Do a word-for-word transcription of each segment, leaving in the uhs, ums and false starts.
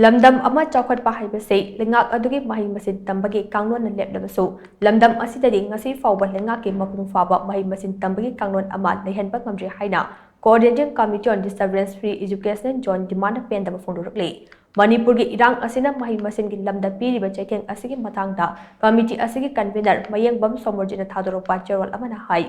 ꯂꯝꯗꯝ ꯑꯃ ꯆꯥꯎꯈꯠꯄ ꯍꯥꯏꯕꯁꯤ ꯂꯩꯉꯥꯛ ꯑꯗꯨꯒꯤ ꯃꯍꯩ ꯃꯁꯤꯡ ꯇꯝꯕꯒꯤ ꯀꯥꯡꯂꯣꯟꯅ ꯂꯦꯞꯂꯕꯁꯨ, ꯂꯝꯗꯝ ꯑꯁꯤꯗꯗꯤ ꯉꯁꯤ ꯐꯥꯎꯕ ꯂꯩꯉꯥꯛꯀꯤ ꯃꯄꯨꯡ ꯐꯥꯕ ꯃꯍꯩ ꯃꯁꯤꯡ ꯇꯝꯕꯒꯤ ꯀꯥꯡꯂꯣꯟ ꯑꯃ ꯂꯩꯍꯟꯕ ꯉꯝꯗ꯭ꯔꯤ ꯍꯥꯏꯅ Coordinating Committee on Disturbance Free Educational Zone demand ꯄꯦꯟꯗꯕ ꯐꯣꯡꯗꯣꯔꯛꯂꯤ꯫ ꯃꯅꯤꯄꯨꯔꯒꯤ ꯏꯔꯥꯡ ꯑꯁꯤꯅ ꯃꯍꯩ ꯃꯁꯤꯡꯒꯤ ꯂꯝꯗ ꯄꯤꯔꯤꯕ ꯆꯩꯊꯦꯡ ꯑꯁꯤꯒꯤ ꯃꯇꯥꯡꯗ committee ꯑꯁꯤꯒꯤ convener ꯃꯌꯦꯡꯕꯝ ꯁꯣꯃꯣꯔꯖꯤꯠꯅ ꯊꯥꯗꯣꯔꯛꯄ ꯆꯦꯔꯣꯜ ꯑꯃꯅ ꯍꯥꯏ,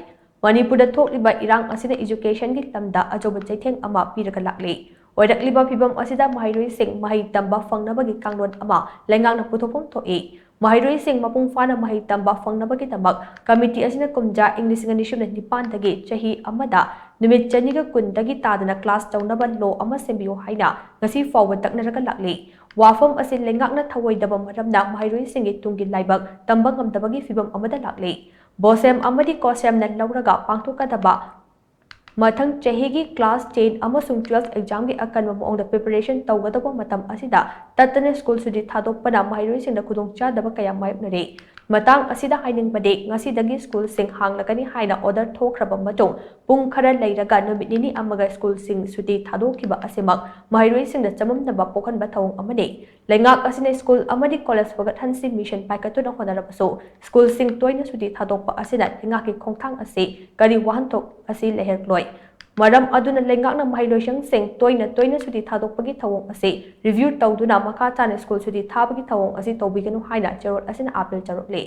ꯃꯅꯤꯄꯨꯔꯗ ꯊꯣꯛꯂꯤꯕ ꯏꯔꯥꯡ ꯑꯁꯤꯅ educationꯒꯤ ꯂꯝꯗ ꯑꯆꯧꯕ ꯆꯩꯊꯦꯡ ꯑꯃ ꯄꯤꯔꯒ ꯂꯥꯛꯂꯤ꯫ ꯑꯣꯏꯔꯛꯂꯤꯕ ꯐꯤꯚꯝ ꯑꯁꯤꯗ ꯃꯍꯩꯔꯣꯏꯁꯤꯡ ꯃꯍꯩ ꯇꯝꯕ ꯐꯪꯅꯕꯒꯤ ꯀꯥꯡꯂꯣꯟ ꯑꯃ ꯂꯩꯉꯥꯛꯅ ꯄꯨꯊꯣꯛꯐꯝ ꯊꯣꯛꯏ꯫ ꯃꯍꯩꯔꯣꯏꯁꯤꯡ ꯃꯄꯨꯡ ꯐꯥꯅ ꯃꯍꯩ ꯇꯝꯕ ꯐꯪꯅꯕꯒꯤꯗꯃꯛ committee ꯑꯁꯤꯅ ꯀꯨꯝꯖꯥ ꯏꯪ ꯂꯤꯁꯤꯡ ꯑꯅꯤ ꯁꯨꯞꯅ ꯅꯤꯄꯥꯟꯗꯒꯤ ꯆꯍꯤ ꯑꯃꯗ ꯅꯨꯃꯤꯠ ꯆꯅꯤꯒ ꯀꯨꯟꯗꯒꯤ ꯇꯥꯗꯅ class ꯇꯧꯅꯕ law ꯑꯃ ꯁꯦꯝꯕꯤꯌꯨ ꯍꯥꯏꯅ ꯉꯁꯤ ꯐꯥꯎꯕ ꯇꯛꯅꯔꯒ ꯂꯥꯛꯂꯤ꯫ ꯋꯥꯐꯝ ꯑꯁꯤ ꯂꯩꯉꯥꯛꯅ ꯊꯧꯑꯣꯏꯗꯕ ꯃꯔꯝꯅ ꯃꯍꯩꯔꯣꯏꯁꯤꯡꯒꯤ ꯇꯨꯡꯒꯤ ꯂꯥꯏꯕꯛ ꯇꯝꯕ ꯉꯝꯗꯕꯒꯤ ꯐꯤꯚꯝ ꯑꯃꯗ ꯂꯥꯛꯂꯤ꯫ BOSEM ꯑꯃꯗꯤ COHSEMꯅ ꯂꯧꯔꯒ ꯄꯥꯡꯊꯣꯛꯀꯗꯕ ꯃꯊꯪ ꯆꯍꯤꯒꯤ class ten ꯑꯃꯁꯨꯡ twelve examꯒꯤ ꯑꯀꯟꯕ ꯃꯑꯣꯡꯗ preparation ꯇꯧꯒꯗꯧꯕ ꯃꯇꯝ ꯑꯁꯤꯗ ꯇꯠꯇꯅ school ꯁꯨꯇꯤ ꯊꯥꯗꯣꯛꯄꯅ ꯃꯍꯩꯔꯣꯏꯁꯤꯡꯗ ꯈꯨꯗꯣꯡꯆꯥꯗꯕ ꯀꯌꯥ ꯃꯥꯌꯣꯛꯅꯔꯤ꯫ ꯃꯇꯥꯡ ꯑꯁꯤꯗ ꯍꯥꯏꯅꯤꯡꯕꯗꯤ, ꯉꯁꯤꯗꯒꯤ schoolꯁꯤꯡ ꯍꯥꯡꯂꯒꯅꯤ ꯍꯥꯏꯅ order ꯊꯣꯛꯈ꯭ꯔꯕ ꯃꯇꯨꯡ, ꯄꯨꯡ ꯈꯔ ꯂꯩꯔꯒ ꯅꯨꯃꯤꯠ ꯅꯤꯅꯤ ꯑꯃꯒ schoolꯁꯤꯡ ꯁꯨꯇꯤ ꯊꯥꯗꯣꯛꯈꯤꯕ ꯑꯁꯤꯃꯛ ꯃꯍꯩꯔꯣꯏꯁꯤꯡꯗ ꯆꯃꯝꯅꯕ ꯄꯣꯛꯍꯟꯕ ꯊꯧꯑꯣꯡ ꯑꯃꯅꯤ꯫ ꯂꯩꯉꯥꯛ ꯑꯁꯤꯅ school ꯑꯃꯗꯤ college ꯐꯒꯠꯍꯟꯁꯤ mission ꯄꯥꯏꯈꯠꯇꯨꯅ ꯍꯣꯠꯅꯔꯕꯁꯨ, schoolꯁꯤꯡ ꯇꯣꯏꯅ ꯁꯨꯇꯤ ꯊꯥꯗꯣꯛꯄ ꯑꯁꯤꯅ ꯂꯩꯉꯥꯛꯀꯤ ꯈꯣꯡꯊꯥꯡ ꯑꯁꯤ ꯀꯔꯤ ꯋꯥꯍꯟꯊꯣꯛ ꯑꯁꯤ ꯂꯩꯍꯜꯂꯣꯏ? ꯃꯔꯝ ꯑꯗꯨꯅ ꯂꯩꯉꯥꯛꯅ ꯃꯍꯩꯂꯣꯏꯁꯪꯁꯤꯡ ꯇꯣꯏꯅ ꯇꯣꯏꯅ ꯁꯨꯇꯤ ꯊꯥꯗꯣꯛꯄꯒꯤ ꯊꯧꯑꯣꯡ ꯑꯁꯤ review ꯇꯧꯗꯨꯅ ꯃꯈꯥ ꯇꯥꯅ school ꯁꯨꯇꯤ ꯊꯥꯕꯒꯤ ꯊꯧꯑꯣꯡ ꯑꯁꯤ ꯇꯧꯕꯤꯒꯅꯨ ꯍꯥꯏꯅ ꯆꯦꯔꯣꯜ ꯑꯁꯤꯅ appeal ꯇꯧꯔꯛꯂꯤ꯫